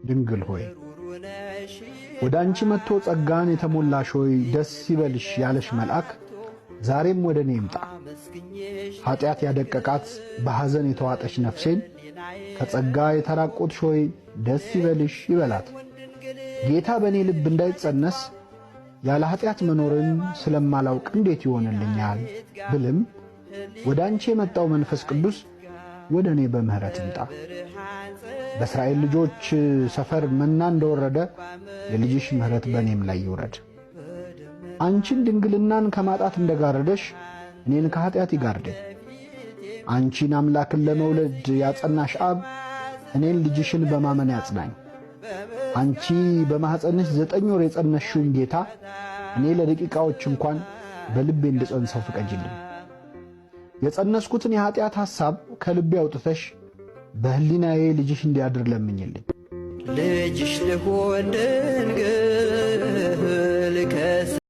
ድንግል ሆይ ወደ አንቺ መጥቶ ጸጋን የተሞላሽ ሆይ ደስ ይበልሽ ያለሽ መልአክ ዛሬም ወደ እኔ ይምጣ። ኀጢአት ያደቀቃት በሐዘን የተዋጠች ነፍሴን ከጸጋ የተራቆትሽ ሆይ ደስ ይበልሽ ይበላት። ጌታ በእኔ ልብ እንዳይጸነስ ያለ ኀጢአት መኖርን ስለማላውቅ እንዴት ይሆንልኛል ብልም ወደ አንቺ የመጣው መንፈስ ቅዱስ ወደ እኔ በምሕረት ይምጣ። በእስራኤል ልጆች ሰፈር መና እንደወረደ የልጅሽ ምሕረት በእኔም ላይ ይውረድ። አንቺን ድንግልናን ከማጣት እንደጋረደሽ እኔን ከኀጢአት ይጋርደኝ። አንቺን አምላክን ለመውለድ ያጸናሽ አብ እኔን ልጅሽን በማመን ያጽናኝ። አንቺ በማኅፀንሽ 9 ወር የጸነስሽውን ጌታ እኔ ለደቂቃዎች እንኳን በልቤ እንድጸንሰው ፍቀጅልኝ። የጸነስኩትን የኀጢአት ሐሳብ ከልቤ አውጥተሽ በሕሊናዬ ልጅሽ እንዲያድር ለምኝልኝ። ልጅሽ ልሁን ድንግል።